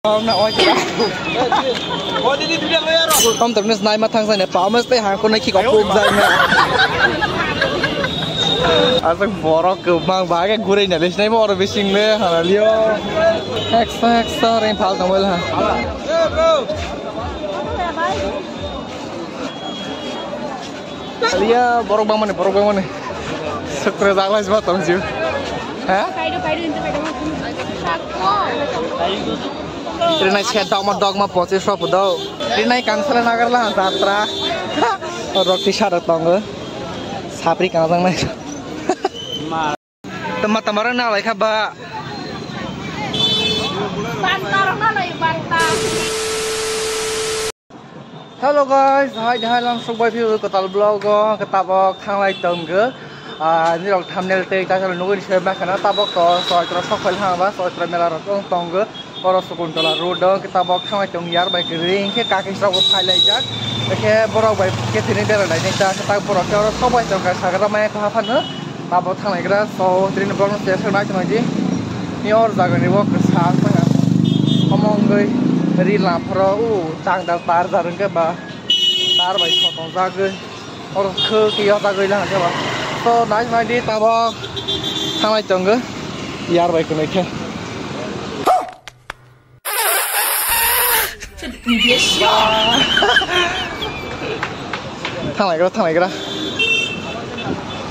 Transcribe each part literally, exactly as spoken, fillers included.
Tom tom nis nai ma thang sa ne pa mas te hang ko ne ki ko puk jai na. Asok borok ke mang ba ke gurui na lis nai mo oro bising le ha lio. Eksa eksa ring phal tong wel ha. Aliya borok bangmani, borok bangmani. Sukre jaglai jima tong jiu. Ha? Kaido, kaido, inte kaido. Rinai se dogma, dogma pochi sopu do. Rinai kangsale nagarla jatra. Rok ti sara tongo. Sapri kangjang nai. Tama tama rang na lai kha ba. Banta rang na lai banta. Hello guys, hai hai lang sok bai phio kwtal vlog o ke tabok thanglai tonggo. Ah, nirok thumbnail tei title nugwi se ma khana tabok to Chaitra sok phai hang ba Chaitra mela rok tong tonggo. Oro Sakuntala road o ke tabok thanglai tong yar bai kwrwi hwnkhe kakis rok bo phai lai jak. Hwnkhe borok bai khe tini berai lai nai ta tak borok khe oro sok bai tong kha sagra maya kha phano. Tabok thanglai gra so tini borok se se nai tong di. Ni or jaga ni bo kwsa sa. Omo wngwi ri lamphoro u tang dal tar jar wngkhe ba. Tar bai sotong jagwi oro khwk yojagwi lang khe ba. So nai nai di tabok thanglai tongo yar bai kwnwi khe. Thanglai gra, thanglai gra.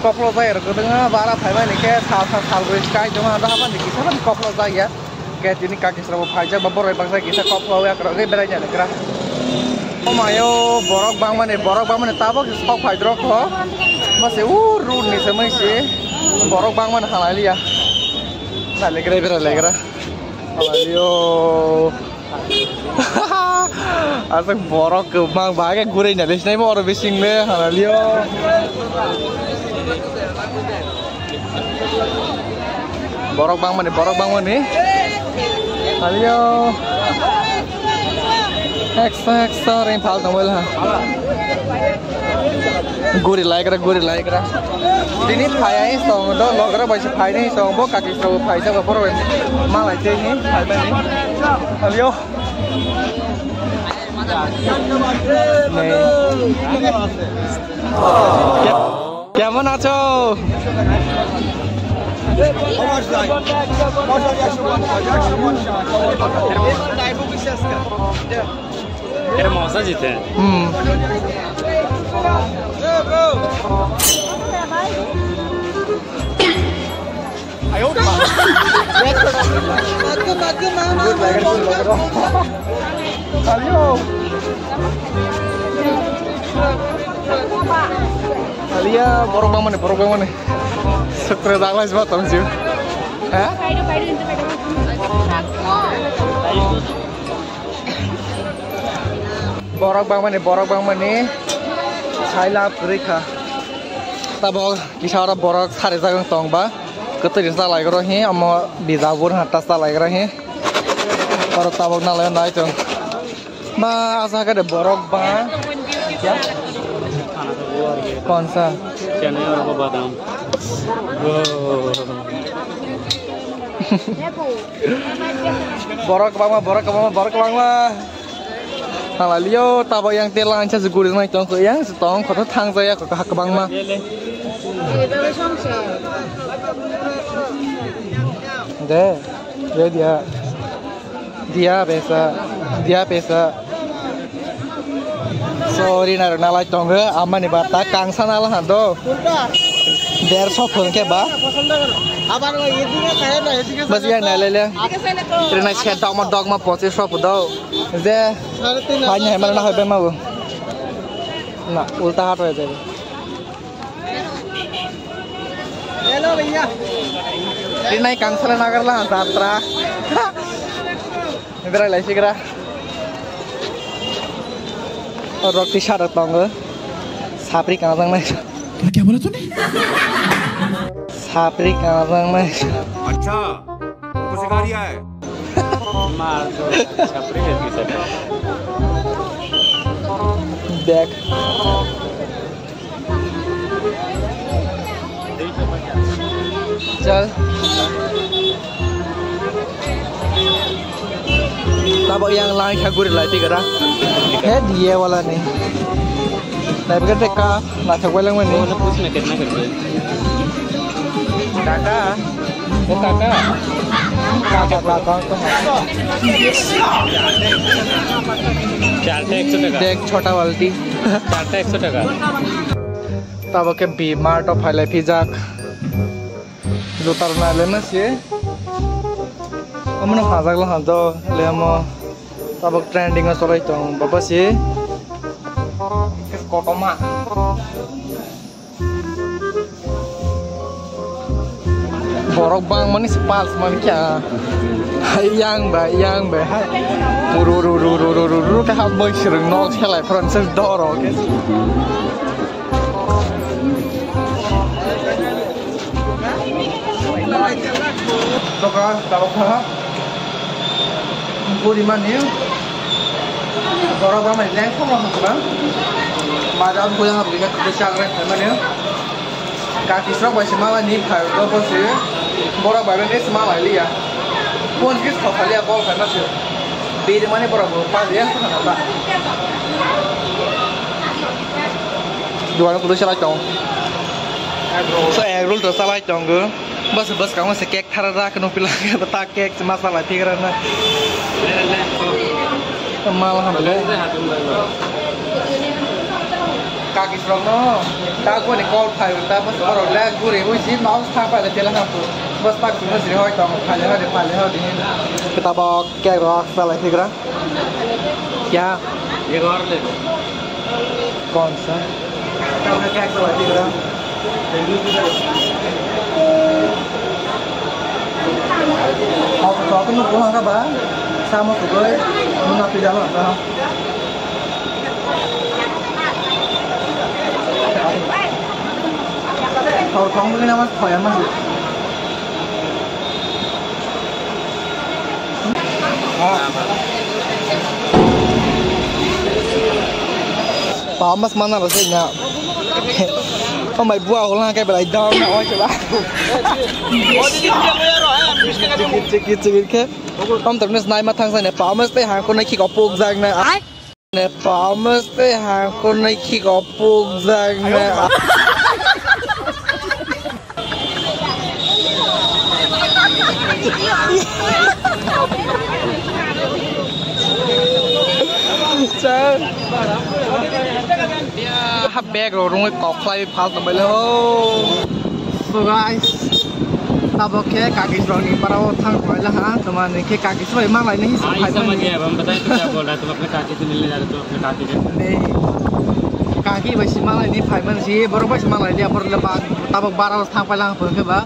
Koklo jai rok kwdwng bara phai mani khe sal sal sal bui sky joma da haban di kisa ban koklo jai ya. Ke tini kakis rok bo phaijak ba borok baksa kisa kok phawi akrok khe berai jani kra. O mayo borok bangmani, borok bangmani tabok sok phai drok kho. Mase u road ni se mui se borok bangmani halai liya. Nai legra berai legra. Halai liyo. Asok borok kwbang ba khe gurui na lis nai mo oro bising le halai liyo. Borok bangmani, borok bangmani. Aliyo. Eksa, eksa ring phal tong wel ha. Guri laikra, guri laikra. Tini phai ai tong do logra bai se phai ni tong bo kaki so phai sa borok bai malai te ni phai bai ni. Aliyo. Nei. Ke-, কেমন আছো? এটা মজা জিতে। হুম। Aliya, borok bangmani, borok bangmani. Sukre dagla jima tong jiu. Ha? Borok bangmani, borok bangmani. Saila pwrwi kha. Tabok kisa oro borok sari jagong tong ba. Kwtwi ri chalai goro hi, omo bijabur hata chalai goro hi. Oro tabok nalai nai tong. Ba, asa kade borok ba. Kya? Konsa? Chene oro badam. Borok bangma, borok bangma, borok bangma. Halaliyo, tabo yang tela ancha guri nai tong ko yang tong ko thang jaya ko hak bangma. De, de dia. Dia pesa, dia pesa. Sorry na rwna lai tongo, amani bata kangsa na lahan do. Derso phone khe ba. Bas yang na lele. Rina se dogma dogma pochi so do. Je. Hanya hemar na hobe ma bo. Na ulta hat hoye jai. Rinai kangsale nagarla jatra. Berai lai sigra. Rok ti sara tongo. Sapri kangjang nai. क्या बोला तूने? Sapri kangjang nai. अच्छा, तुमको सिखा रिया है? मार दो, छपरी है पीछे। देख। चल। Abo yang lang kha guri lai tigra. He diye wala ni. Lai bga te ka na thok wala ngani. Kaka. O kaka. Kaka, kaka, kaka. চারটা একশো টাকা। Dek chota balti. চারটা একশো টাকা। Tabo khe B Mart o phailai phijak. Jutar nai le na si. Omo no hajak lo hajo le omo. Tabok trending o cholai tong baba si. Kotoma. Borok bang mani si pals man kya. Hai yang ba, yang ba. Hai. Uru, uru, uru, uru, uru, uru, ke hap bai sirung nok selai Francis doro ke. Toka, tabok ha. Buri mani. Borok ba mai leng khoma khoma. Madam buya ha buya kisa chang re mani. Kaki srok bai sima ni khai ro bo se. Borok bai ni sima bai liya. Pon kis khokha liya bol khai ma se. Biri mani borok bo pa liya khona ta. Duan kudu salai tong. So egg roll to salai tong go. Bas bas kamo se cake thara ra kano pila ta cake ma salai thigra na. Mal ham le. Kaki srok no. Ta ko ni call phai ta bas oro le guri ui si ma sa pa le tela ha. Bas tak sini sri hoi tong phai le hoi phai le hoi. Kitabok. Cake rok salai thigra. Kya? Ye ghor le. Kaun sa? Cake salai thigra. Hok hok no buha ka ba. Samo tu goi. Muna pida ma ka. Hok hok no mas khoya ma. Pamas mana lo sih nya. Oh my buah ulang kayak belai down na oi coba. Cik cik cik ke. Om terus naik matang sana pamas teh hangko naik kik opuk jang na. Ne pamas tei hangkor nai khik opuk jak ne. Chang. Ha bag rok rungwi kok khlai phal tongbai le ho. So guys, tabok khe kaki srokni para o thang khlai la ha, toma ni khe kaki srok ma lai ni. Ai sama dia, bang, betai tu kya bol raha hai, tum apne kaki se milne ja rahe ho, tum apne kaki se. Nei. Kaki bai si ma lai ni phai man si, borok bai si ma lai ni, borok le ba, tabok bara o thang pai la ha, phone khe ba.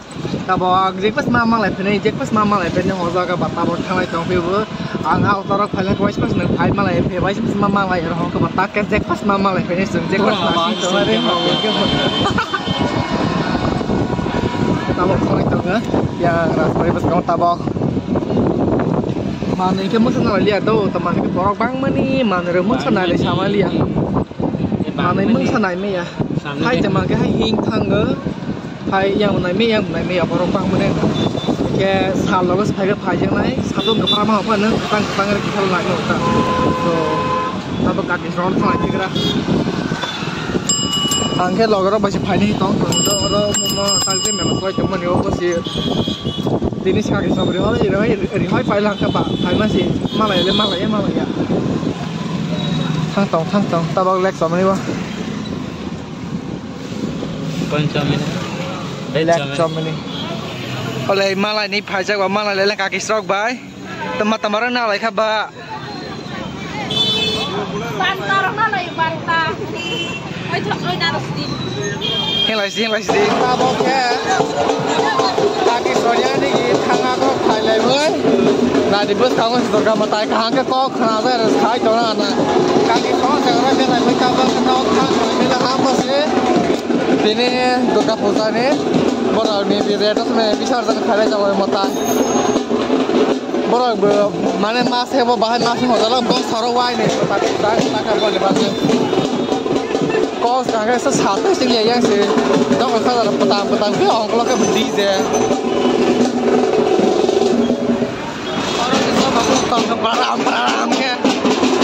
Tabok jek pas ma ma lai phai ni, jek pas ma ma lai phai ni, ho jaga ba tabok thang lai tong phi bo. Ang ha utorok phailak wais pas nang phai malai phe wais pas ma malai ro hong kama tak ke jek pas ma malai phe sung jek pas ma sung tong are ma ke. Tabok khoi tong ha. Yang ras pai pas kong tabok. Manwi ke mungsa nalai liya do, to manwi ke borok bang mani, manwi rok mungsa nalai sama liya. Manwi mungsa nai me ya. Hai te man ke hai hing thang go. Phai yang nai me, yang nai me, borok bang mani. Ke sal logo phai phai yang nai, sadung ke pama apa nang, tang tang re kita lai no ta. So, tabok kaki ron phai tigra. Ang khe logorok bai se phainai tong tong do oro mo tal je mela koi tong mani obo se tini sari sabri hoi rihoi rihoi pai lang kha ba phai ma se malai le malai ya malai ya. Thang tong thang tong tabok lek somani ba. Kon chomini. Veg Black chomini. Chomini. Ole malai ni phaijak ba malai le kaki srok bai. Tama tama rang na lai kha ba. Banta rang na lai banta. Oi thok oi da rosti. Hing lai si hing lai si. Tabok khe. Kaki srok ya ni ki thanga ko khai lai bai. Nadi bus kang durga matai kahang ke kok khana jai res khai tong na na. Kaki srok se ora me lai bai tabok khe kok khang lai me la ha ba se. Tini Durga Puja ni borok ni bire to me bisar jang khalai jang mo ta. Borok bo mane mas hebo bahai mas hojalo bo soro wai ni ta ta ta ka bo ni ba. Kos ka ke sa sa ta sing ya yang se. Dong ka da patang patang ke ong ko ke D J. Bram, bram khe.